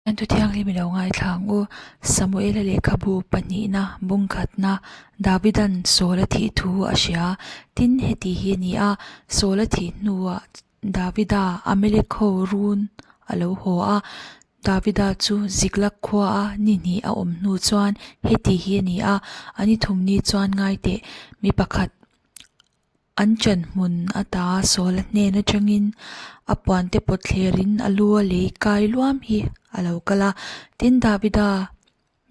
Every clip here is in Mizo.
Thu thianghlim i lo ngaithla ang u. Samuela lehkhabu pahnihna bung khatna Davidan Saula thih thu a hria. Tin, heti hi a ni a, Saula thih hnuah Davida Amalek ho run a lo haw a. Davida chu Ziklag khuaa ni hnih a awm hnu chuan heti hi a ni a, a ni thum ni chuan ngai teh mi pakhat An ṭan hmun ata Saula hnen aṭangin a puante pawt thlerin a lu a lei kai luam hi a lo kal a. Tin, Davida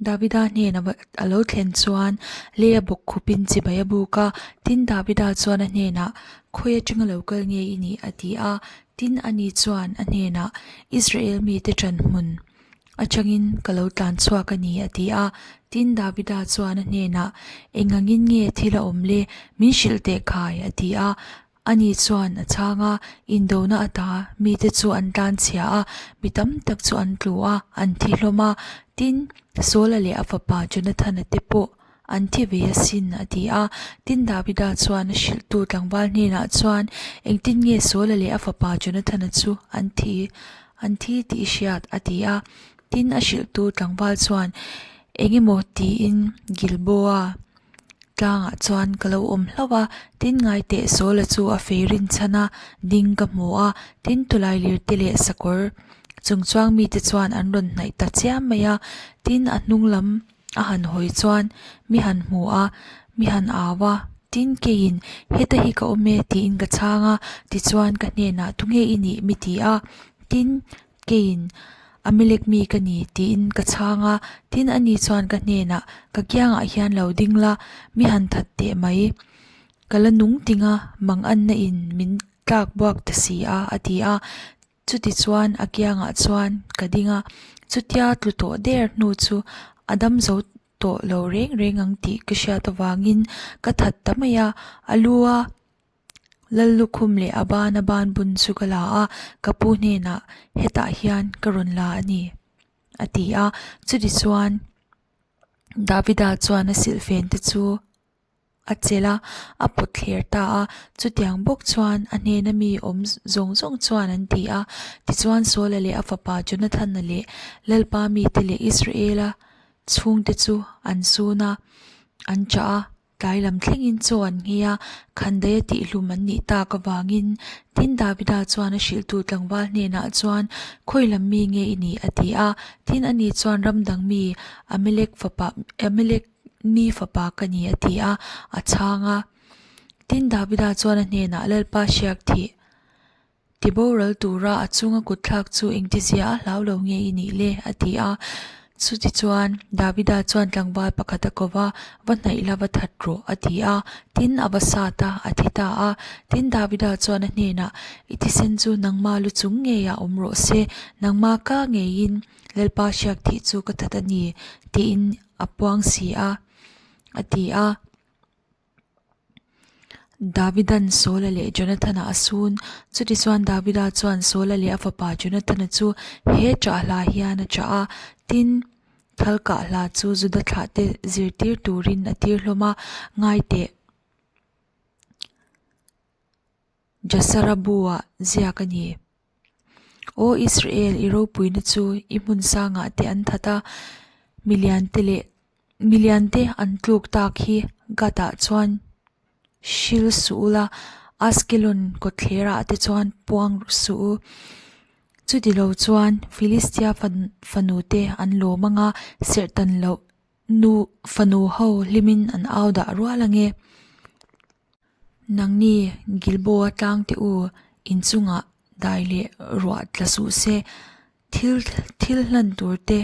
Davida hnen a lo thlen chuan lei a bawk khupin chibai a buk a. Tin, Davida chuan a hnenah, Khawi aṭanga lo kal nge i nih? a ti a. Tin, ani chuan a hnenah, Israel mite ṭan hmun Aṭangin ka lo tlan chhuak a ni, a ti a. Tin, Davida chuan a hnenah, Eng angin nge thil a awm le? Min hrilh teh khai, a ti a. Ani chuan a chhang a, Indona ata mite chu an tlan chhia a, mi tam tak chu an tlu a, an thi hlawm a. Tin, Saula leh a fapa Jonathana te pawh an thi ve asin, a ti a. Tin, Davida chuan a hrilhtu tlangval hnenah chuan, Engtin nge Saula leh a fapa Jonathana chu an thi an thi tih i hriat? a ti a. Tin, a hrilhtu tlangval chuan, Eng emaw tiin Gilboa tlangah chuan ka lo awm hlauh a, tin ngaiteh Saula chu a fei rinchhan a, ding ka hmu a, tin tawlailir te leh sakawr chungchuang mite chuan an rawn hnaih ta chiam mai a, tin a hnung lam A han hawi chuan mi han hmu a, mi han au a, tin keiin heta hi ka awm e tiin ka chhang a, tichuan ka hnenah tunge i nih mi ti a, tin keiin Amalek mi ka ni tiin ka chhang a, tin ani chuan ka hnenah ka kiangah hian lo ding la, mi han that teh mai, ka la nung ting a, manganna in min tlak buak ta si a a ti a. Chutichuan a kiangah chuan ka ding a, chutia tlu tawh der hnu chu a dam zo tawh lo reng reng ang tih ka hriat avangin ka that ta mai a, a lu a Lallukhum leh a ban a ban bun chu ka la a, ka pu hnenah hetah hian ka rawn la a ni a ti a, chutichuan Davida chuan a silhfen te chu. a chelh a, a pawt thler ta a, chutiang bawk chuan a hnena mi awm zawng zawng chuan an ti a. Tichuan Saula leh a fapa Jonathana leh Lalpa mite leh Israela chhungte chu an sun a, an chah a, tlai lam thlengin chaw an nghei a, khandaia tihhlum an nih tak avangin. Tin, Davida chuan a hrilhtu tlangval hnenah chuan, Khawi lam mi nge i nih? a ti a. Tin, ani chuan ram dang mi Amalek fapa Amalek Mi fapa ka ni a ti a, a chhang a. Tin, Davida chuan a hnenah, Lalpa hriak thih ti boral tura a chunga kutthlak chu engtizia a hlau lo nge i nih le? a ti a. Chutichuan, Davida chuan tlangval pakhat a ko va, Va hnaih la va that rawh, a ti a. Tin, a va sat a, a thi ta a. Tin, Davida chuan a hnenah, I thisen chu nangma lu chung ngeiah awm rawh se, nangma ka ngeiin Lalpa hriak thih chu ka that a ni, tiin a puang si a, a ti a. Davidan Saula leh Jonathana a sun. Chutichuan Davida chuan Saula leh a fapa Jonathana chu he ṭah hla hian a ṭah a, tin, thal kah hla chu Juda thlahte zirtir turin a tir hlawm a, Ngai teh. Jasara bu-ah ziak a ni. Aw Israel, i ropuina chu i hmun sangah te an that a, miliante leh miliante an tluk tak hi Gath-ah chuan hril suh ula, Askelon kawtthlerah te chuan puang suh u. Chutilo chuan Filistia fanute an lawm anga serhtan loh nu fanu ho hlimin an au dah rual ange. Nangni Gilboa tlang te u inchungah dai leh ruah tla suh se, thil thil hlan tur te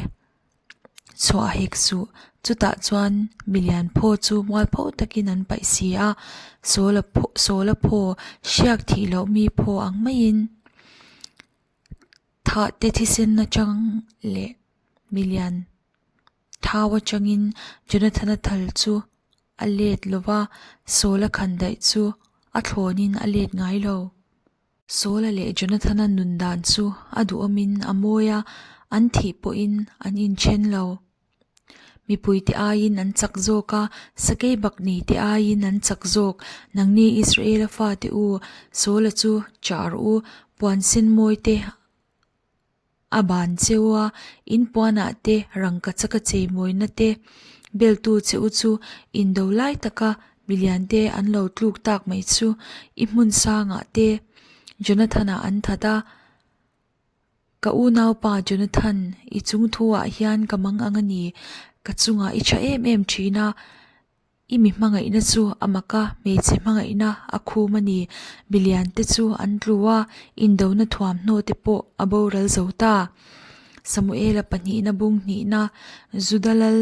chhuah hek suh. Chutah chuan milian phaw chu mualpho takin an paih si a, Sawla Sawla phaw hriak thih loh mi phaw ang maiin thah te thisen atang leh milian Thau atangin Jonathana thal chu a let lo va, Saula khandaih chu a thlawnin a let ngai lo. Saula leh Jonathana nun dan chu a duhawmin a mawi a, an thih pawhin an inthen lo. Mipuite aiin an chak zawk a, sakei bakni te aiin an chak zawk. Nangni Israela fate u, Saula chu chah rawh u, puan sen mawi te. A ban che u a, in puanah te rangkachaka cheimawina te beltu che u chu indo lai taka milian te an lo tluk tak mai chu i hmun sangah te Jonathan-a an that a. Ka unaupa Jonathan, i chung thuah hian ka mang ang a ni, ka chungah i tha em em thin a. I mi hmangaihna chu a mak a, hmeichhe hmangaihna a khum a ni. Milian te chu an tlu a, indona thuamhnaw te pawh a boral zo ta. Samuela pahnihna bung hnihna, Juda lal,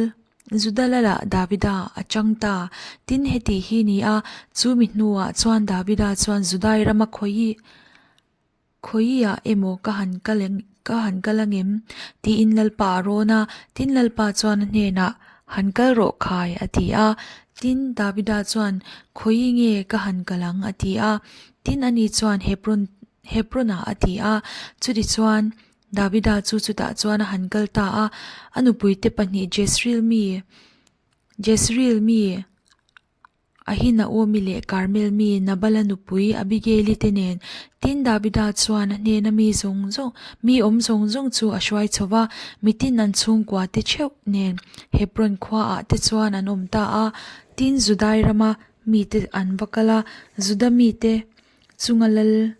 Juda lalah Davida a chang ta. Tin, heti hi ni a, chu mi hnuah chuan Davida chuan Judai rama khawi Khawiah emaw ka han kal ka han kal angem? tiin Lalpa a rawn a, tin Lalpa chuan a hnenah, Han kal rawh khai, a ti a. Tin, Davida chuan, Khawi nge ka han kal ang? a ti a. Tin, ani chuan, Hebron, Hebron-ah, a ti a. Chutichuan, Davida chu chutah chuan a han kal ta a, a nupuite pahnih Jezreel mi, Jezreel mi, Ahinaomi leh Karmel mi Nabala nupui Abigaili te nen. Tin, Davida chuan a hnena mi zawng zawng, mi awm zawng zawng chu a hruai chho va, mitin an chhungkua te theuh nen Hebron khuaah te chuan an awm ta a. Tin, Judai rama mite an va kal a, Juda mite chunga lal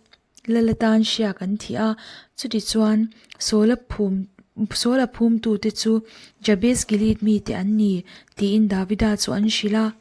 Lal atan hriak an thih a, chutichuan Saula phum Saula phumtute chu Jabes Gilead mite an ni, tiin Davida chu an hrilh a.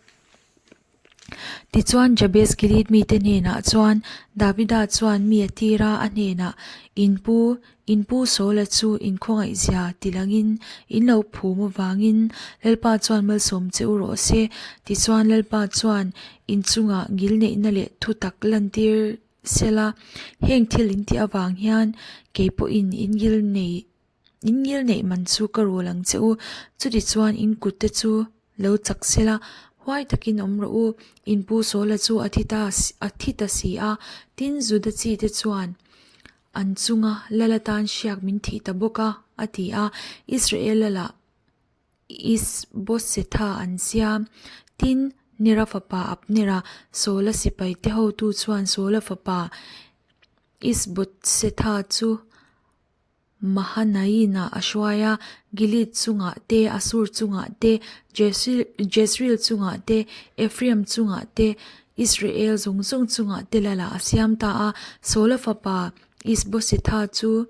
Tichuan Jabes Gilead mite hnenah chuan Davida chuan mi a tir a, a hnenah, In pu, in pu Saula chu in khawngaihzia ti langin in lo phum avangin Lalpa chuan malsawm che u rawh se. Tichuan Lalpa chuan in chungah ngilneihna leh thutak lantir Sela, heng thil in tih avang hian kei pawhin in ngil nei in ngil neih man chu ka rul ang che u. Chutichuan in kut te chu lo chak sela, huai takin awm rawh u. In pu Sawla chu a thi ta a thi ta si a, tin Juda chi te chuan an chunga lal atan hriak min thih ta bawk a, a ti a. Israel lalah Is-bosetha an siam. Tin, Nera fapa Abnera, Saula sipaite hotu chuan Saula fapa Is-bosetha chu Mahanain-ah a hruai a, Gilead chungah te, Asur chungah te, Jezreel chungah te, Ephraim chungah te, Israel zawng zawng chungah te lalah a siam ta a. Saula fapa Is-bosetha chu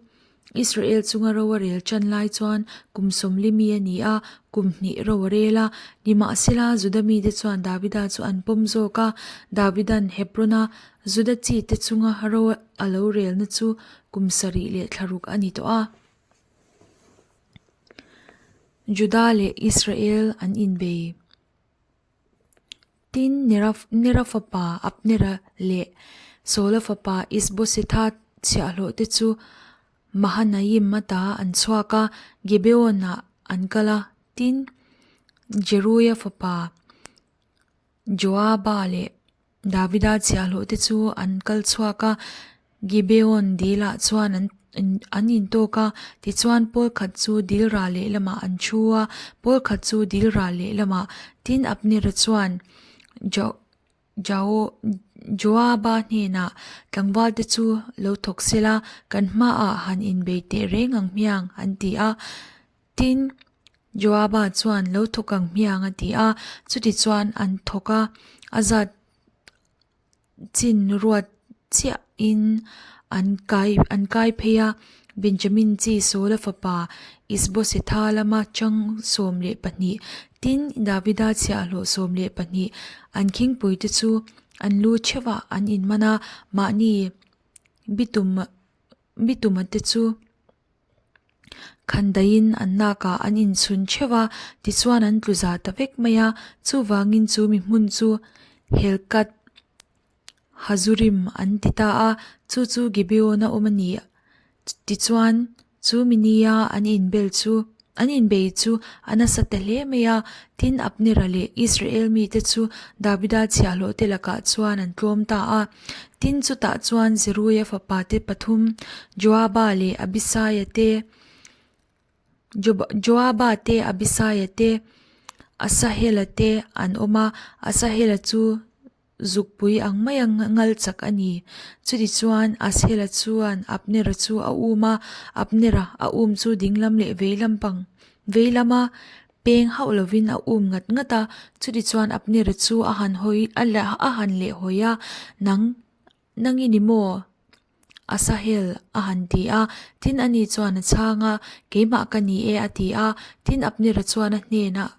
Israel chunga ro a rel tan lai chuan kum sawmli mi a ni a, kum hnih ro a rel a. Nimahsela, Juda mite chuan Davida chu an pawm zawk a, Davida'n Hebron-a Juda chite chunga ro a lo relna chu kum sarih leh thlaruk a ni tawh a. Juda leh Israel an inbei. Tin, Nera fapa Abnera leh Saula fapa Isbosetha chhiahhlawh te chu Mahanaim ata an chhuak a, Gibeon-ah an kal a. Tin, Jeruia fapa Joaba leh Davida chhiahhlawh te chu an kal chhuak a, Gibeon dilah chuan an an intawk a, tichuan pawl khat chu dil ral lehlamah an thu a, pawl khat chu dil ral lehlamah. Tin, Abnera chuan Jo Jao Joaba hnenah tlangval te chu lo thawk sela, kan hmaah han inbei teh reng ang hmiang, an ti a. Tin, Joaba chuan lo thawk ang hmiang a ti a, chutichuan an thawk a, a zat chin ruat chiahin an kai an kai phei a, Benjamin chi Saula fapa Isbosetha lama chang 12, tin Davida chhiahhlawh 12 an khingpui te chu an lu theuhah an inman a, mahni bitum bituma te chu. Khandaiin an nakah an inchhun theuh a, tichuan an tlu za ta vek mai a, chuvangin chu mi hmun chu Helkat Hazurim an ti ta a, chu chu Gibeon a awm a ni. Tichuan chu mi nia an inbel chu an inbei chu a nasa ta hle mai a, tin Abnera leh Israel mite chu Davida chhiahhlawh te lakah chuan an tlawm ta a. Tin chutah chuan Zeruia fapa te pathum Joaba leh Abisaia te Joaba te Abisaia te Asahela te an awm a, Asahela chu. zukpui ang maia ngal chak a ni. Chutichuan, Asahela chuan Abnera chu a um a, Abnera a um chu dinglam leh veilam pang veilama peng hauh lovin a um ngat ngat a. Chutichuan, Abnera chu a han hawi a han leh hawi a, Nang Nang i ni maw? Asahel a han ti a, tin ani chuan a chhang a, Keimah ka ni e a ti a. Tin Abnera chuan a hnenah,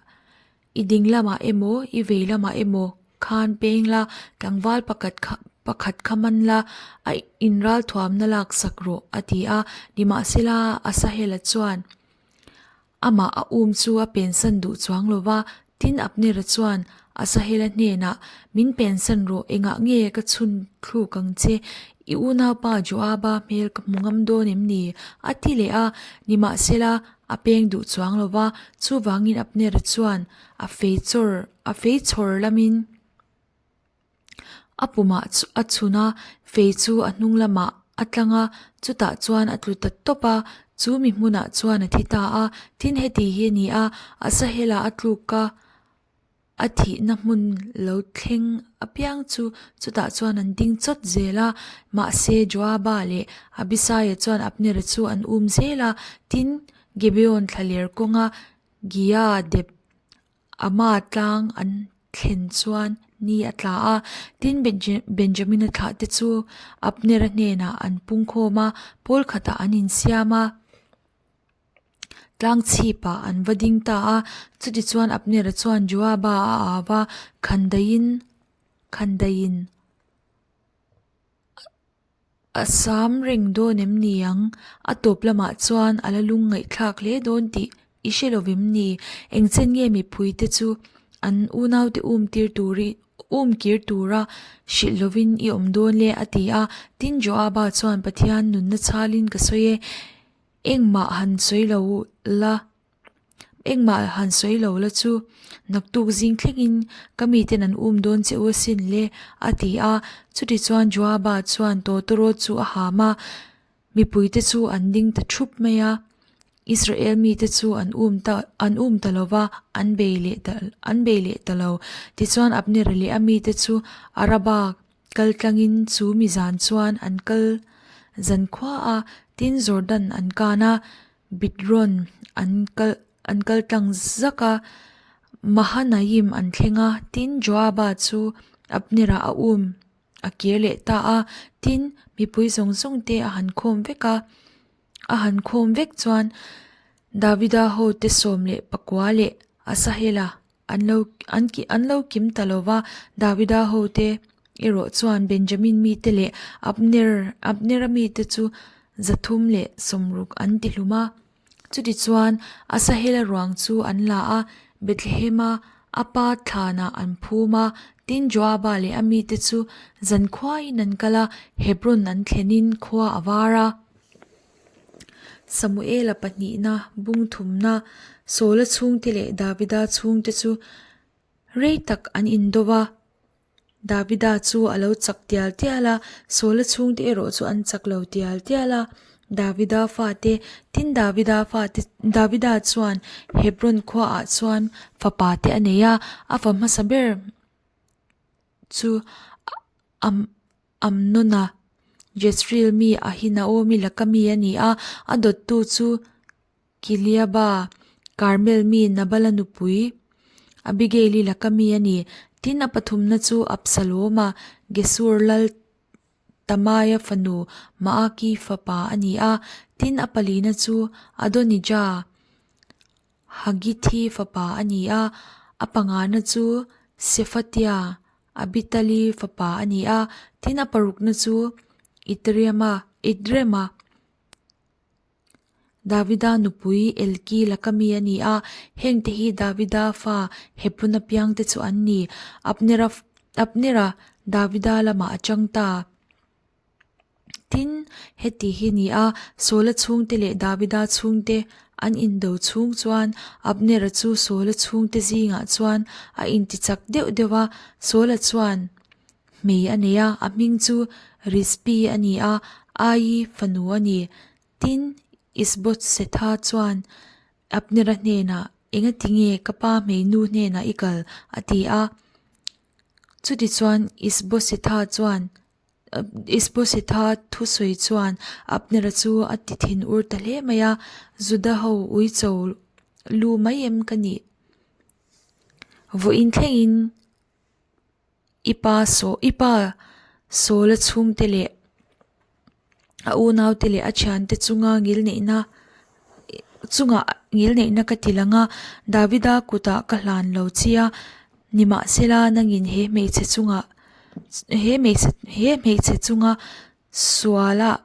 I ding lamah emaw, i vei lamah emaw khan peng la, tlangval pakhat kha pakhat kha man la, a inralthuamna laksak rawh a ti a. Nimahsela Asahela chuan Amah a um chu a pensan duh chuang lo va, tin Abnera chuan Asahela hnenah, Min pensan rawh, engah nge ka chhun thluk ang che? I unaupa Joaba hmel ka hmu ngam dawn em ni? a ti leh a. Nimahsela, a peng duh chuang lo va, chuvangin Abnera chuan a fei chawr a fei chhawr lamin A pumah a chhun a, fei chu a hnung lamah a tlang a, chutah chuan a tlu ta tawp a, chu mi hmunah chuan a thi ta a. Tin heti hi a ni a, Asahela a tluk a, a thihna hmun lo thleng apiang chu chutah chuan an ding chawt zel a. Mahse Joaba leh Abisaia chuan Abnera chu an um zel a, tin Gibeon thlaler kawnga Gia dep Ama tlang an thlen chuan ni a tla a, tin Benjamina thlah te chu Abnera hnenah an pung khawm a, pawl khatah an insiam a, tlang chhipah an va ding ta a. Chutichuan Abnera chuan Joaba a au va, Khandaiin, Khandaiin. A sam reng dawn em ni ang? A tawp lamah chuan a la lung ngaihthlak hle dawn tih i hre lo vem ni? Engchen nge mipuite chu an unaute um tir turi um kir tura hrilh lovin i awm dawn le? a ti a. Tin, Joaba chuan Pathian nunna chhalin ka sawi e, engmah han sawi lo la. Engmah han sawi lo la chu naktuk zing thlengin ka miten an um dawn che u asin le, a ti a. Chutichuan Joaba chuan tawtawrawt chu a ham a, mipuite chu an ding ta thup mai a. Israel mite chu an um ta an um ta lo va, an bei leh ta an bei leh ta lo. Tichuan Abnera leh a mite chu Araba kal tlangin chu mi zan chuan an kal zan khua a, tin Jordan an kan a. Bitron an kal an kal tlang zak a, Mahanaim an thleng a, tin Joaba chu Abnera a um a kir leh ta a, tin mipui zawng zawng te a han khawm vek a, a han khawm vek chuan Davida hote 14 leh Asahela An lo an ki an lo kim ta lo va, Davida hote erawh chuan Benjamin mite leh Abner Abnera mite chu 360 an ti hlum a. Chutichuan Asahela ruang chu an la a, Bethlehema a pa thlanah an phum a, tin Joaba leh a mite chu zankhuain an kal a, Hebron an thlenin khua a var a. Samuela pahnihna, bung thumna, Saula chhungte leh Davida chhungte chu rei tak an indo va. Davida chu a lo chak tial tial a, Saula chhungte erawh chu an chak lo tial tial a. Davida fate, tin Davida fate, Davida chuan Hebron khuaah chuan fapa te a nei a, a fa hmasa ber chu Am. Amnona, Jezreel mi Ahinaomi laka mi a ni a, a dawttu chu Kiliaba, Karmel mi Nabala nupui Abigaili laka mi a ni. Tin, a pathumna chu Absaloma, Gesur lal Tamaia fanu Maaki fapa a ni a. Tin, a palina chu Adonija, Hagithi fapa a ni a, a pangana chu Sephatia, Abitali fapa a ni a, tin a parukna chu Itreama, Itrema, Davida nupui Elki laka mi a ni a, hengte hi Davida fa Hebron apiangte chu an ni. Abnera, Abnera Davida lamah a chang ta. Tin, heti hi ni a, Saula chhungte leh Davida chhungte an indo chhung chuan Abnera chu Saula chhungte zingah chuan a intichak deuh deuh a. Saula chuan hmei a nei a, a hming chu Rizpi a ni a, Ai fanu a ni. Tin, Isbosetha chuan Abnera hnenah, Engati nge ka pa hmeinu hnenah i kal? a ti a. Chutichuan Isbosetha chuan Isbosetha thusawi chuan Abnera chu a ti thin ur ta hle mai a, Juda ho uicho lu mai em ka nih? Vawiin thlengin I pa saw i pa Sawla chhungte leh a unaute leh a thiante chunga ngilneihna chungah ngilneihna ka ti lang a, Davida kutah ka hlan lo che a, nimahsela nangin he hmeichhe chungah he hmeichhe he hmeichhe chunga sualah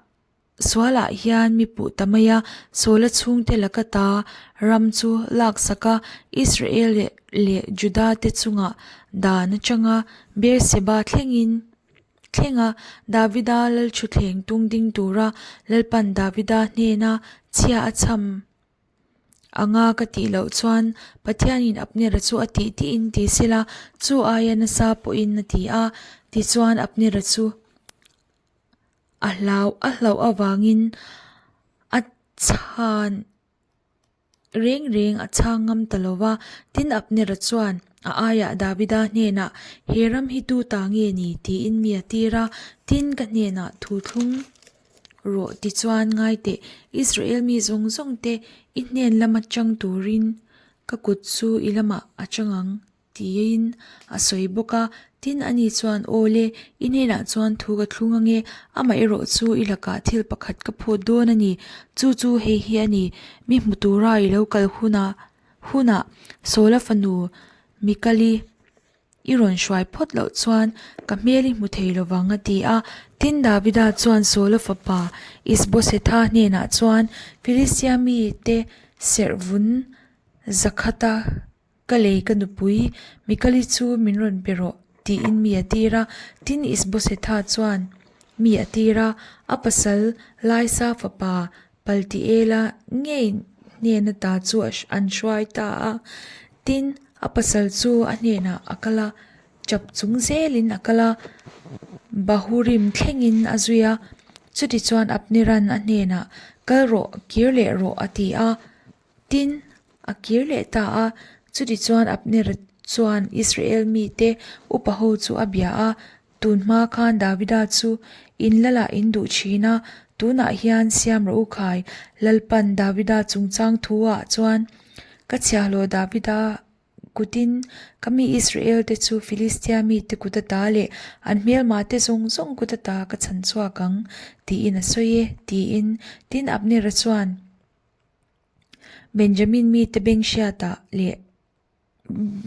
Sualah hian mi puh ta mai a, Saula chhungte laka ta ram chu laksak a, Israel leh Juda te chungah dan atanga Beerseba thlengin thlenga Davida lalthuthleng tung ding tura Lalpan Davida hnena chhia a chham anga ka tih loh chuan Pathianin Abnera chu a tih tiin ti sela, chu aia nasa pawhin a ti a, tichuan Abnera chu A hlau a hlauh avangin a chhan reng reng a chhang ngam ta lo va. Tin, Abnera chuan a aiah Davida hnenah, He ram hi tu ta nge ni? tiin mi a tir a. Tin, ka hnenah thu thlung rawh tichuan ngai teh, Israel mi zawng zawng te i hnen lama chang turin ka kut chu i lamah a chang ang. Tiin a sawi bawk a, tin ani chuan, Aw le, i hnenah chuan thu ka thlung ange, amaherawh chu i lakah thil pakhat ka phut dawn a ni, chu chu hei hi a ni, mi hmu tura i lo kal hunah hunah Sawla fanu Mikali i rawn hruai phawt loh chuan ka hmel i hmu thei lovang a ti a. Tin Davida chuan Sawla fapa Isbosetha hnenah chuan Filistia mite serhvun zakhata Ka lei ka nupui, Mikali chu min rawn pe rawh, tiin mi a tir a. Tin, Isbosetha chuan mi a tir a, a pasal Laisa fapa Paltiela ngei hnena ta chu an hruai ta a. Tin, a pasal chu a hnenah a kal a, chap chung zelin a kal a, Bahurim thlengin a zui a. Chutichuan Abneran a hnenah, Kal rawh, kir leh rawh, a ti a. Tin, a kir leh ta a, chutichuan Abner chuan Israel mite upa ho chu a bia a, Tun hma khan Davida chu in lalah in duh thin a, tunah hian siam rawh u khai, Lalpan Davida chungchang thu ah chuan ka chhiahhlawh Davida kutin ka mi Israel te chu Filistia mite kut ata leh an hmelma te zawng zawng kut ata ka chhan chhuak ang, tiin a sawi e, tiin. Tin, Abner-a chuan. Benjamin mite beng hriatah leh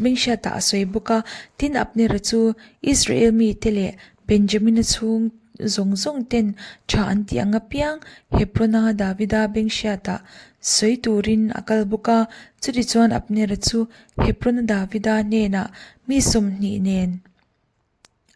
beng hriatah a sawi bawk a, tin Abnera chu Israel mite leh Benjamina chhung zawng zawng ten tha an tih ang apiang Hebrona Davida beng hriatah sawi turin a kal bawk a. Chutichuan Abnera chu Hebrona Davida hnenah mi 20 nen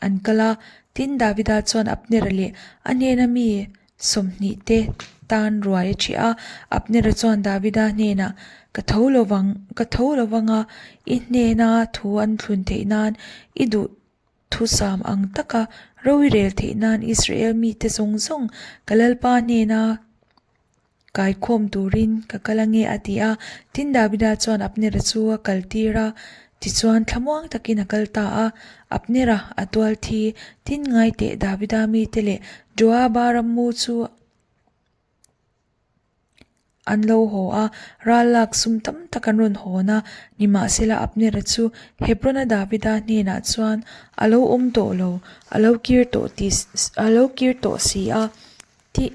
An kal a, tin Davida chuan Abnera leh a hnena mi 20 te tan ruai a ṭhih a. Abnera chuan Davida hnenah, Ka tho lovang, ka tho lovang a, i hnena thu an thlun theih nan, i duh thusam ang taka ro i rel theih nan Israel mite zawng zawng ka Lalpa hnena Kaikhawm turin ka kal ange a ti a. Tin Davida chuan Abnera chu a kal tir a, tichuan thlamuang takin a kal ta a. Abnera a tual thi, tin ngai teh Davida mite leh Joaba rammu chu an lo haw a, ral lak sum tam tak an rawn hawn a. Nimahsela Abnera chu Hebrona Davida hnenah chuan a lo awm tawh lo, a lo kir tawh tih a lo kir tawh si a. Tih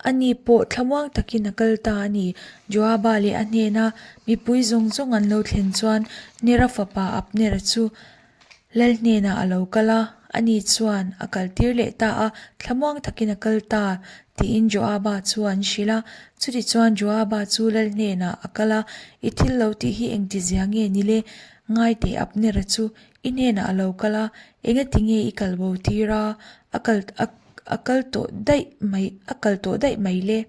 Ani pawh thlamuang takin a kal ta a ni. Joaba leh a hnena mipui zawng zawng an lo thlen chuan Nera fapa Abnera chu lal hnenah a lo kal a, ani chuan a kaltir leh ta a, thlamuang takin a kal ta tiin Joaba chu an hrilh a. Chutichuan Joaba chu lal hnenah a kal a, I thil lo tih hi engtizia nge ni le? Ngaiteh Abnera chu I hnenah a lo kal a, engati nge i kal bo tir a, a kal a kal tawh daih mai a kal tawh daih mai le.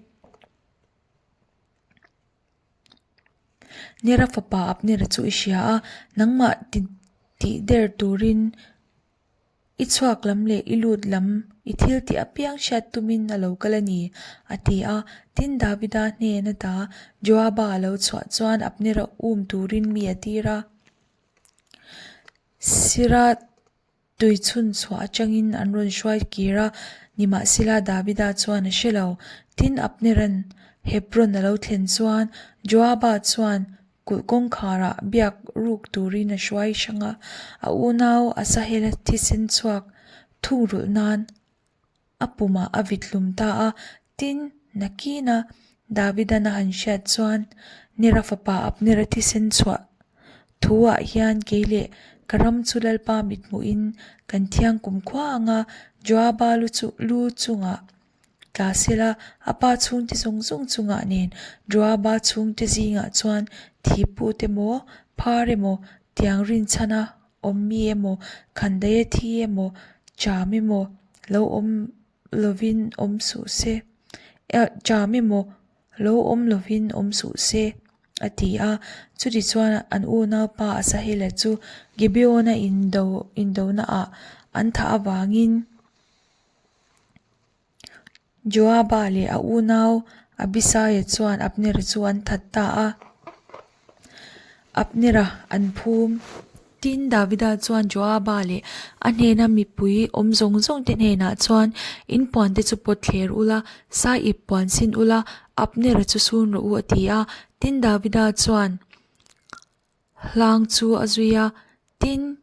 Nera fapa Abnera chu i hria a, nangmah ti tih der turin i chhuak lam leh i lut lam i thil tih apiang hriat tumin a lo kal a ni, a ti a. Tin Davida hnen ata Joaba a lo chhuah chuan Abnera um turin mi a tir a. Sira tuichhunchhuah atangin an rawn hruai kir a, nimahsela Davida chuan a hre lo. Tin, Abnera'n Hebron a lo thlen chuan Joaba chuan kulh kawngkharah biak ruk turin a hruai hrang a, a unau Asahela thisen chhuak thungrulh nan a pumah a vit hlum ta a. Tin, nakina Davidan a han hriat chuan Nera fapa Abnera thisen chhuah thuah hian kei leh ka ram chu Lalpa mithmuhin kan thiang kumkhua anga Joaba lu chu lu chungah tla sela, a pa chhungte zawng zawng chungah nen Joaba chhungte zingah chuan thi put emaw, phar emaw, tiang rinchhana awm mi emaw, khandaia thi emaw, cham emaw lo awm lovin awm suh se, cham emaw lo awm lovin awm suh se, a ti a. Chutichuan an unaupa Asahela chu Gibeona indo indonaah an thah avangin Joaba leh a unau Abisaia chuan Abnera chu an that ta a, Abnera an phum. Tin, Davida chuan Joaba leh a hnena mipui awm zawng zawng te hnenah chuan, In puan te chu pawt thler ula, sai ip puan sin ula, Abnera chu sun rawh u, a ti a. Tin, Davida chuan hlang chu a zui a, tin,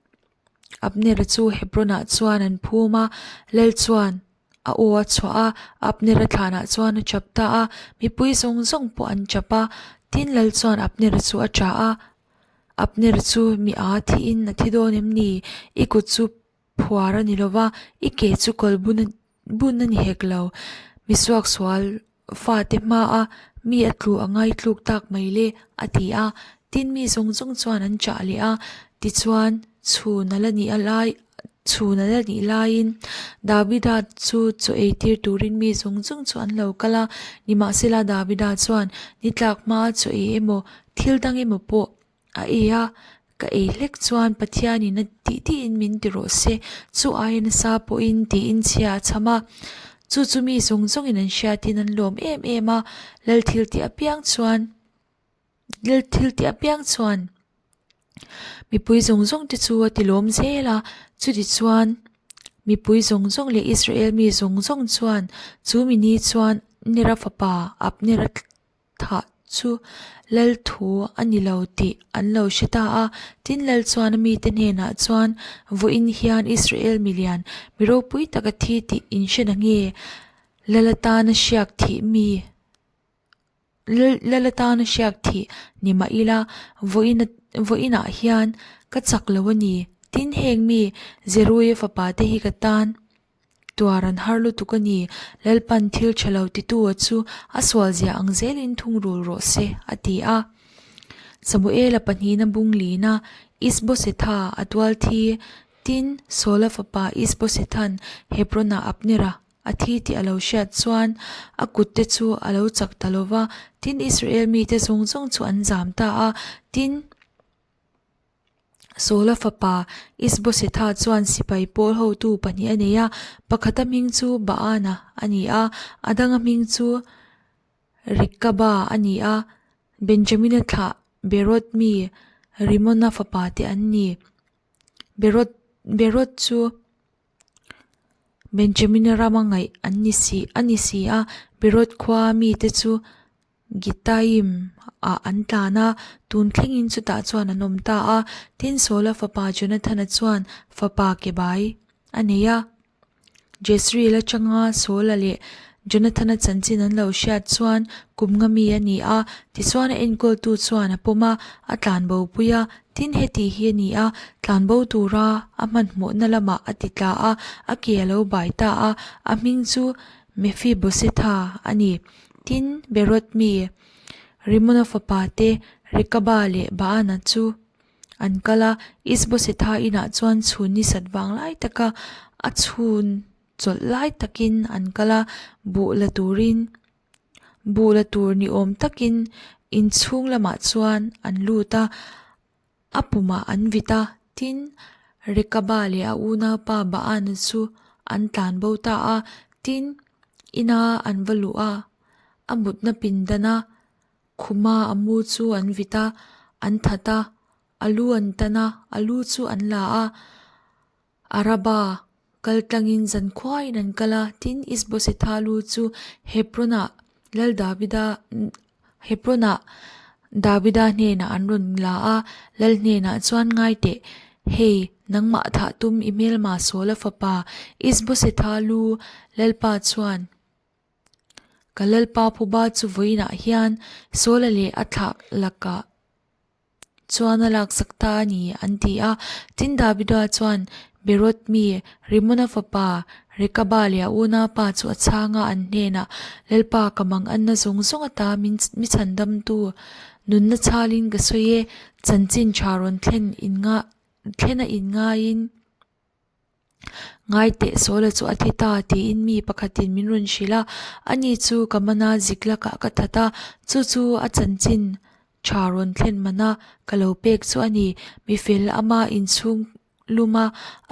Abnera chu Hebron-ah chuan an phum a, lal chuan a aw a chhuah a, Abnera thlanah chuan a chap ta a, mipui zawng zawng pawh an chap a, tin lal chuan Abnera chu a ṭah a, Abner chu mi a thiin a thi dawn em ni? I kut chu phuar a ni lo va, i ke chu kal bun bun a ni hek lo. Mi suaksual fate hmaa mi a tlu a ngaitluk tak mai le, a ti a. Tin, mi zawng zawng chuan an chah leh a, tichuan chhun a la nih a lai chhun a la nih laiin Davida chu chaw ei tir turin mi zawng zawng chu an lo kal a. Nimahsela Davida chuan ni tlak hmaa chaw ei emaw thil dang emaw pawh a ei a, ka ei hlek chuan Pathianin a tih tihin min ti rawh se, chu aia nasa pawhin tiin chhia a chham a. Chu chu mi zawng zawngin an hriatin an lawm em em a, lal thil tih apiang chuan lal thil tih apiang chuan mipui zawng zawng te chu a ti lawm zel a, chutichuan mipui zawng zawng leh Israel mi zawng zawng chuan chu mi ni chuan Nera fapa Abnera Thah chu lal thu a ni lo tih an lo hre ta a. Tin, lal chuan a mite hnenah chuan, Vawiin hian Israel milian mi ropui tak a thi tih in hre na nge? Lal atana hriak thih mi Lal atana hriak thih ni mah ila, vawiin vawiinah hian ka chak lo a ni. Tin, heng mi Zeruia fapa te hi ka tan Tuar an har lutuk a ni. Lalpan thil tha lo titu-a chu a sual zia ang zelin thungrul rawh se, a ti a. Samuela pahnihna bung lina Isbosetha a tual thi. Tin, Saula fapa Isbosetha'n Hebron-ah Abnera a thi tih a lo hriat chuan a kutte chu a lo chak ta lo va. Tin, Israel mite zawng zawng chu an zam ta a. Tin. Saula fapa Isbosetha chuan sipai pawl hotu pahnih a nei a, pakhata hming chu Baana a ni a, a danga hming chu Rekaba a ni a, Benjamina thlah Beroth mi Rimona fapa te an ni. Beroth Beroth chu Benjamina rama ngaih an ni si a ni si a, Beroth khua mite chu Gittaim ah an tlan a, tun thlengin chutah chuan an awm ta a. Tin, Saula fapa Jonathana chuan fapa kebai a nei a. Jezreel atanga Saula leh Jonathana chanchin an lo hriat chuan kum nga mi a ni a, tichuan a enkawltu chuan a pawm a, a tlanbo pui a. Tin, heti hi a ni a, tlanbo tura a hmanhmawhna lamah a ti tla a, a ke a lo bai ta a, a hming chu Mephibosetha a ni. Tin, Beroth mi Rimona fapa te Rekaba leh Baana chu an kal a, Isbosetha inah chuan chhun ni sat vang lai taka a chhun chawlh lai takin an kal a, buh la turin buh la tur ni awm takin inchhung lamah chuan an lut a. A pumah an vit a, tin, Rekaba leh a unaupa Baana chu an tlan bo ta a, tin, ina an va luh a, a mutna pindana khuma a mu chu an vit a, an that a. A lu an tan a, a lu chu an la a. Araba kal tlangin zankhuain an kal a, tin Isbosetha lu chu Hebron-ah Lal Davida Hebron-ah Davida hnenah an rawn la a, Lal hnenah chuan ngai teh, Hei, nangmah thah tum i hmelma Saula fapa Isbosetha lu Lalpa chuan ka Lalpa phuba chu vawiinah hian Saula leh a thlah lakah chuan a laksak ta a ni, an ti a. Tin, Davida chuan Beroth mi Rimona fapa Rekaba leh a unaupa chu a chhang a, an hnenah, Lalpa, ka mang anna zawng zawng ata min mi chhandamtu nunna chhalin ka sawi e, chanchin tha rawn thlen in thlen a inngaiin, Ngai teh Sawla chu a thi ta tiin mi pakhatin min rawn hrilh a, ani chu ka mana zik lakah ka that a, chu chu a chanchin tha rawn thlen mana ka lo pek chu a ni. Mifel ama inchhung luma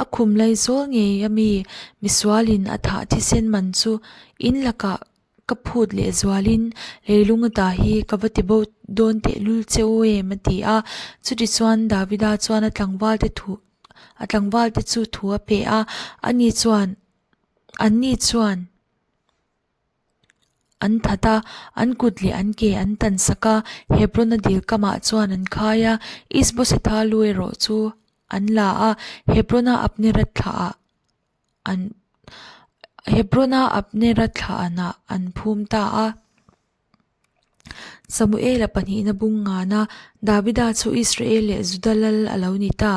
a khum lai zawl ngei a mi misualin a thah thisen man chu in lakah ka phut leh zualin leilung ata hi ka va ti bo dawn tehlul che u em a ti a. Chutichuan Davida chuan a tlangvalte thu A tlangval te chu thu a pe a, ani chuan anni chuan an that a, an kut leh an ke an tan sak a, Hebron-a dil kamah chuan an khai a, Isbosetha lu erawh chu an la a, Hebron-a Abnera thlaah an Hebron-a Abnera thlahnah an phum ta a. Samuela pahnihna bung ngana Davida chu Israel leh Juda lal a lo ni ta.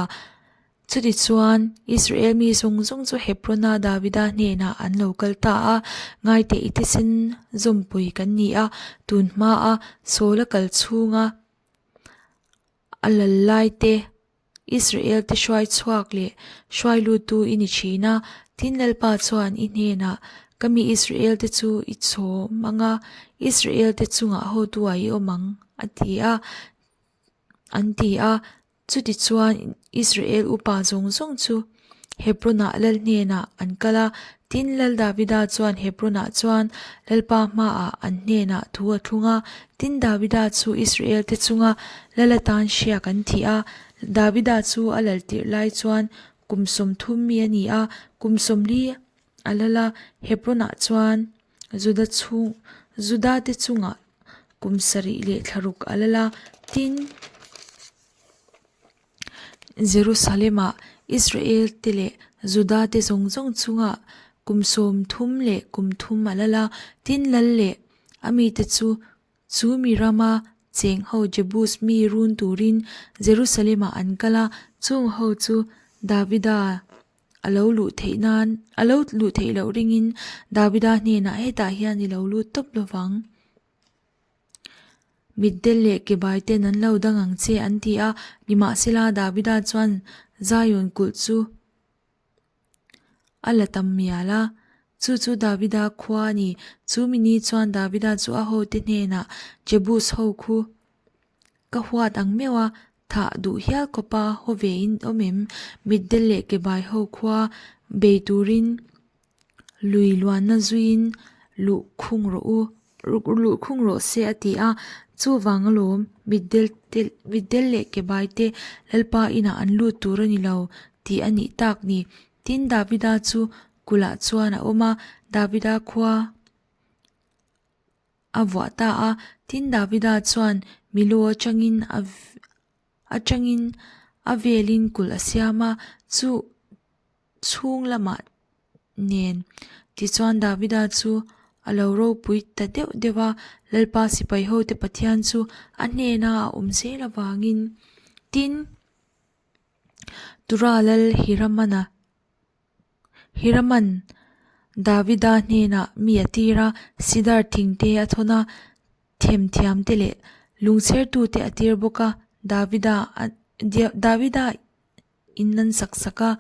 Chutichuan, Israel mi zawng zawng chu Hebrona Davida hnenah an lo kal ta a, Ngaiteh i thisen zawmpui kan ni a, tun hmaa Saula kal chhunga a lal lai te, Israel te hruai chhuak leh hruai luttu i ni thin a, tin Lalpa chuan i hnenah, Ka mi Israel te chu i chhawm ang a, Israel te chungah hotu-ah i awm ang, a ti a, an ti a. Chutichuan Israel upa zawng zawng chu Hebron-ah Lal hnenah an kal a, tin Lal Davida chuan Hebron-ah chuan Lalpa hmaah an hnenah thu a thlung a. Tin Davida chu Israel-te chunga Lal atan hriak an thih a. Davida chu a lal tirh lai chuan kum 30 mi a ni a, kum 40 a lal a, Hebron-ah chuan Juda chhung Juda-te chungah kum sarih leh thlaruk a lal a. Tin. Jerusalem-ah Israel-te leh Juda-te zawng zawng chungah kum 30 leh kum thum a lal a, tin lal leh a mite chu chu mi rama cheng ho Jebus mi run turin Jerusalem-ah an kal a, chung ho chu Davida a lo luh theih nan a lo luh theih loh ringin Davida hnenah hetah hian i lo lut tawp lovang. Mitdel leh kebai ten an lo dang ang che an ti a, nimahsela Davida chuan Zion kulh chu a la tam mial a, chu chu Davida khua a ni. Chu mi ni chuan Davida chu a hote hnenah Jebus ho khu ka huat ang meuh a, thah duh hial khawpa haw ve in awm em? Mitdel leh kebai ho khua bei turin Lui luanna zuiin luh khung rawh u, luh khung rawh se a ti a, chuvang alawm mitdel te mitdel leh kebai te Lalpa inah an lut tur a ni lo tih a nih tak ni. Tin Davida chu kulh ah chuan a awm a, Davida khua a vuah ta a, tin Davida chuan Milo atangin a atangin a velin kulh a siam a, chu chhung lamah nen. Tichuan Davida chu a lo ropui ta deuh deuh a, Lalpa sipai hote Pathian chu a hnena a awm zel avangin. Tin, Tura lal Hiramana Hiraman Davida hnenah mi a tir a, sidar thingte a thawn a, themthiamte leh lungchhertute a tir bawk a, Davida Davida in an sak sak a.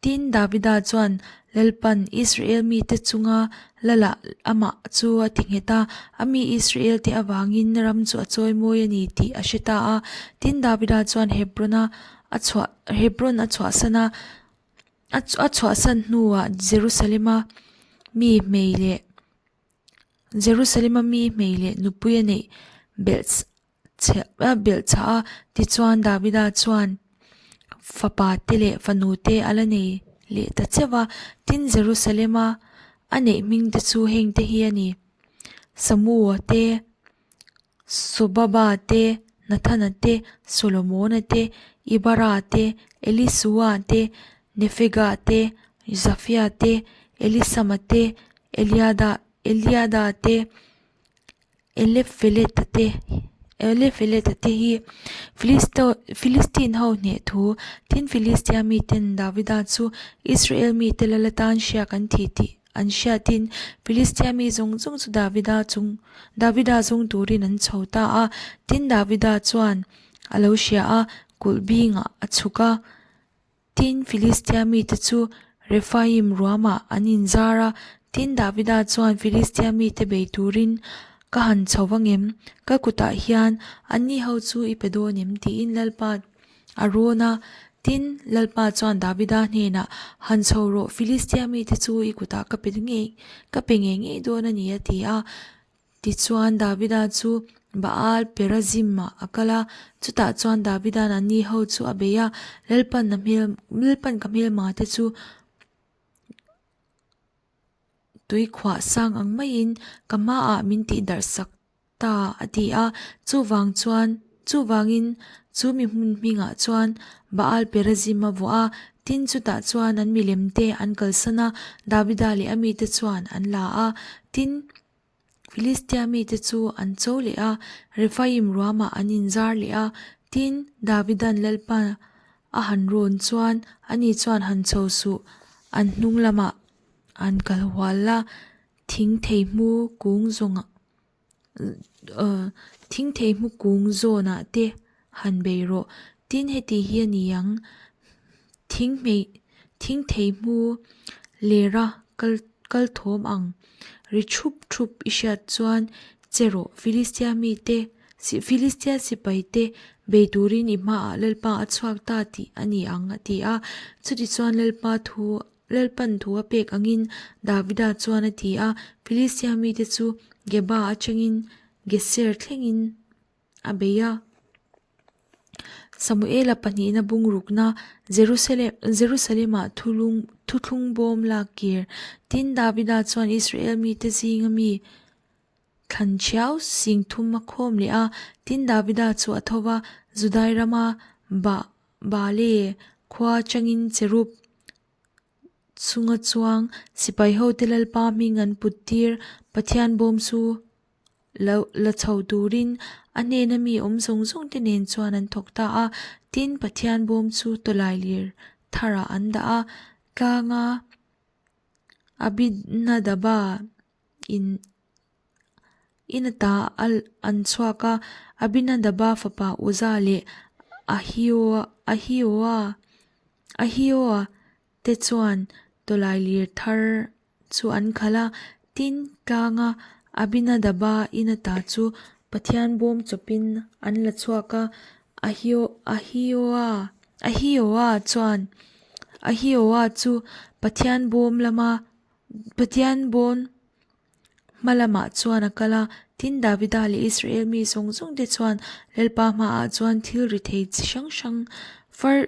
Tin, Davida chuan Lalpan Israel mite chunga Lalah amah chu a ti nghet a, a mi Israel te avangin ram chu a chawi mawi a ni tih a hre ta a. Tin, Davida chuan Hebron-a a chhuah Hebron a chhuahsan a, a chhuahsan hnuah Jerusalem-a mi hmei leh Jerusalem-a mi hmei leh nupui a neih belh. a belhchhah a. Tichuan Davida chuan fapa te leh fanu te a la nei leh ta cheuh a. Tin, Jerusalem-a a neih hming te chu heng te hi a ni, Samua te, Sobaba te, Nathana te, Solomona te, Ibara te, Elisua te, Nefega te, Zafia te, Elisama te, Eliada Eliada te, Elefeleta te, Elefeleta te hi Filisto Filistin ho hneh thu tin Filistia miten Davida chu Israel mite lal atan hriak an thih tih An hriatin Filistia mi zawng zawng chu Davida chung Davida zawng turin an chho ta a. Tin, Davida chuan a lo hria a, kulh bingah a chhuk a. Tin, Filistia mite chu Rephaim ruamah an inzar a. Tin, Davida chuan Filistia mite bei turin ka han chho vang em? Ka kutah hian anni ho chu i pe dawn em? tiin Lalpa A rawn a, tin, Lalpa chuan Davida hnenah, Han chho rawh, Filistia mite chu i kutah ka pe ngei, ka pe ngei ngei dawn a ni, a ti a. Tichuan, Davida chu Baal Perazim-ah a kal a, chutah chuan Davida'n anni ho chu a bei a, Lalpan a hmel, Lalpan ka hmelma te chu tui khuah sang ang maiin ka hmaah min tihdarh sak ta a ti a, chuvang chuan chuvangin chu mi hmun hmingah chuan Baal Perazim a vuah a, tin chutah chuan an milem te an kalsan a, Davida leh a mite chuan an la a, tin Filistia mite chu an cho leh a, Rephaim ruamah an inzar leh a, tin Davidan Lalpa a han rawn chuan ani chuan han cho suh an hnung lamah an kal hual a. Thing thei hmu kung zawngah ahh thing thei hmu kung zawnah te han bei rawh tin heti hi a ni ang thing hmei thing thei hmu lera kal kal thawm ang ri thup thup i hriat chuan che rawh Filistia mite Filistia sipai te bei turin i hmaah Lalpa a chhuak ta tih a ni ang a ti a chutichuan Lalpa thu Lalpan thu a pek angin Davida chuan a ti a, Filistia mite chu Geba atangin Geser thlengin a bei a. Samuela pahnihna bungrukna Jerusalem Jerusalem-ah thulung thuthlung bawm lak kir. Tin, Davida chuan Israel mite zinga mi thlan thiau singthum a khawm leh a. Tin, Davida chu a tho va, Judai rama Ba Baale khua atangin cherub chunga chuang sipai hote Lalpa hming an put tir. Pathian bawm chu lo la chho turin a hnena mi awm zawng zawng te nen chuan an thawk ta a. Tin, Pathian bawm chu tawlai lir tharah an dah a, tlanga Abinadaba in In ata an chhuak a, Abinadaba fapa Uza leh Ahioa te chuan tawlailir thar chu an khalh a. Tin, tlanga Abinadaba in ata chu Pathian bawm chawpin an la chhuak a, Ahioa chuan Ahioa chu Pathian bawm lama Pathian bawn Hma lamah chuan a kal a, tin Davida leh Israel mi zawng zawng te chuan Lalpa hmaah chuan thil ri thei chi hrang hrang far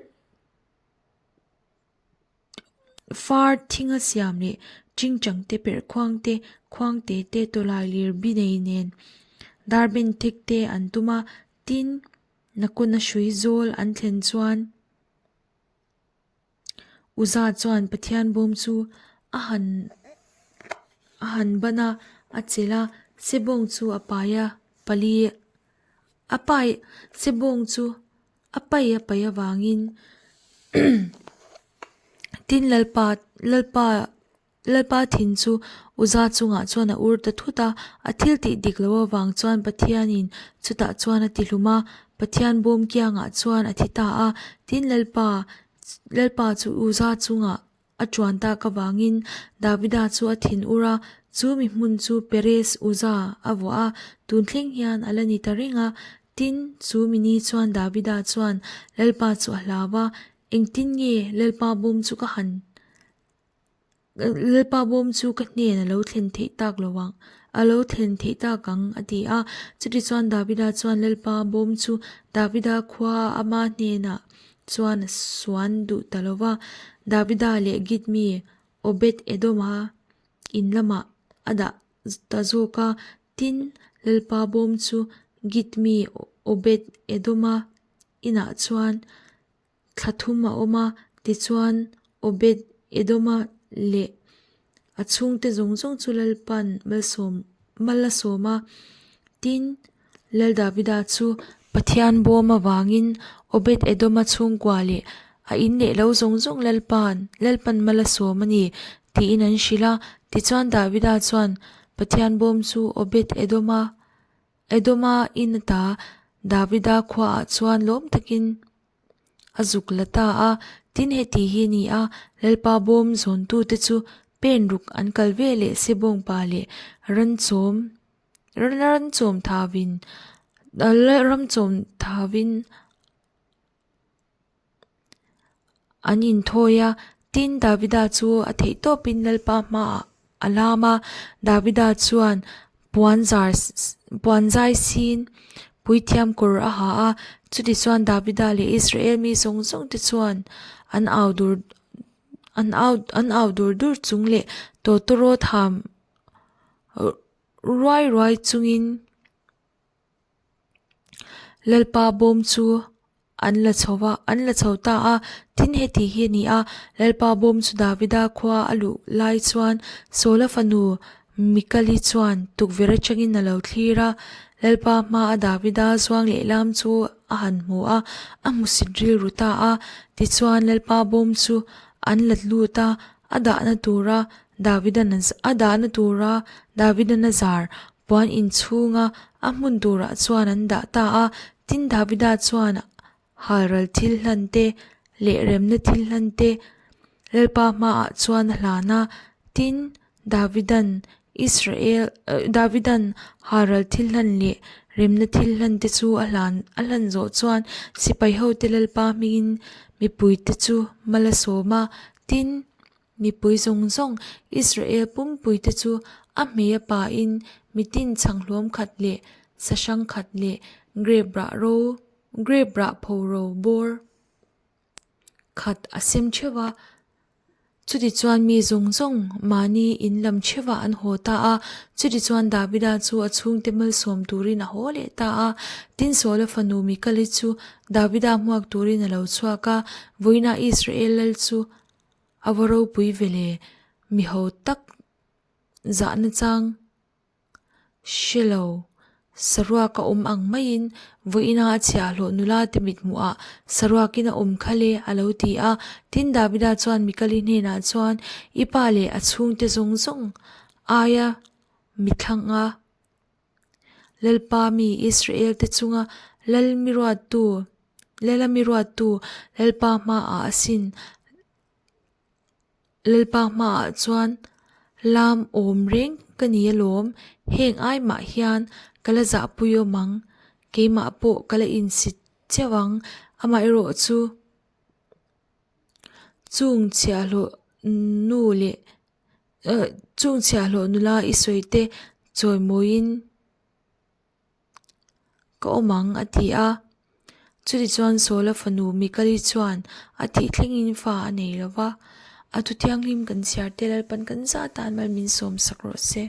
far thinga siam leh tingtang te perhkhuang te khuang te te tawlai lir bi nei nen darben thek te an tum a, tin Nakuna hrui zawl an thlen chuan. Uza chuan Pathian bawm chu a han a han ban a, a chelh a, sebawng chu a pai a, pali a pai sebawng chu a pai a pai avangin tin Lalpa Lalpa Lalpa thin chu Uza chungah chuan a ur ta thut a, a thil tih dik loh avang chuan Pathianin chutah chuan a tihlum a, Pathian bawm kiangah chuan a thi ta a. Tin, Lalpa, Lalpa chu Uza chungah a tuan tak avangin Davida chu a thin ur a, chu mi hmun chu Perez Uza a vuah a, tun thleng hian a la ni ta reng a. Tin, chu mi ni chuan Davida chuan Lalpa chu a hlau a, Engtin nge Lalpa bawm chu ka han Lalpa bawm chu ka hnen a lo thlen theih tak lo ang. A lo thlen theih tak ang, a ti a. Chutichuan Davida chuan Lalpa bawm chu Davida khuaa ama hnenah chuan a suan duh ta lo va. Davida leh Git mi Obed-Edoma in lamah a dah ta zawk a. Tin, Lalpa bawm chu Git mi Obed-Edoma inah chuan thla thum a awm a, tichuan Obed-Edoma leh a chhungte zawng zawng chu Lalpa'n malsawm mal a sawm a. Tin, Lal Davida chu Pathian bawm avangin Obed-Edoma chhungkua leh a in leh lo zawng zawng Lalpa'n Lalpa'n mal a sawm a ni tiin an hrilh a. Tichuan Davida chuan Pathian bawm chu Obed-Edoma Edoma in ata Davida khuaah chuan lawm takin a zuk la ta a. Tin, heti hi a ni a, Lalpa bawm zawntute chu pen ruk an kal ve leh se bawngpa leh ranchawm ranchawm thavin ramchawm thavin An inthawi a, tin Davida chu a theih tawpin Lalpa hmaah a lam a. Davida chuan puan zar puan zai sin puithiam kawr a ha a. Chutichuan Davida leh Israel mi zawng zawng te chuan an au dur an au an au dur dur chung leh tawtawrawt ham ruai ruai chungin. Lalpa bawm chu an la chho va, an la chho ta a, tin heti hi a ni a, Lalpa bawm chu Davida khua a luh lai chuan Saula fanu Mikali chuan tukverh atangin a lo thlir a, Lalpa hmaa Davida zuang lehlam chu a han hmu a, a hmusit rilru ta a, tichuan Lalpa bawm chu an la lut a, a dahna tura Davidan a dahna tura Davidan a zar Puan inchhunga a hmun turah chuan an dah ta a, tin Davida chuan halral thil hlan te leh remna thil hlan te Lalpa hmaah chuan a hlan a, tin Davidan Israel Davidan halral thil hlan leh remna thil hlan te chu a hlan a hlan zawh chuan sipai hote Lalpa hmingin mipuite chu mal a sawm a, tin Mipui zawng zawng, Israel pumpuite chu a hmei a pain mitin chhang hluam khat leh sa hrang khat leh grep rah ro, grep rah pho ro bawr khat a sem theuh a. Chutichuan mi zawng zawng mahni in lam theuhah an haw ta a. Chutichuan Davida chu a chhungte malsawm turin a haw leh ta a. Tin Saula fanu Mikali chu Davida hmuak turin a lo chhuak a, vawiinah Israel lal chu A va ropui ve le, mi ho tak zahna chang hre lo saruak a awm ang maiin vawiina a chhiahhlawh nula te mithmuhah saruakin a awm kha le a lo ti a. Tin Davida chuan Mikali hnenah chuan i pa leh a chhungte zawng zawng aia mithlang a Lalpa mi Israel te chunga Lal mi ruattu, Lala mi ruattu Lalpa hmaah a sin. Lalpa hmaah chuan lam awm reng ka ni alawm, heng ai mah hian ka la zahpui awm ang, keimah pawh ka la insit chiau ang, amaherawh chu chung chhiahhlawh nu leh Chung chhiahhlawh nula i sawi te chawimawiin ka awm ang a ti a. Chutichuan Saula fanu Mikali chuan a thih thlengin fa a nei lo va, a thu thianghlim kan chhiar te Lalpan kan zah tan mal min sawm sak rawh se.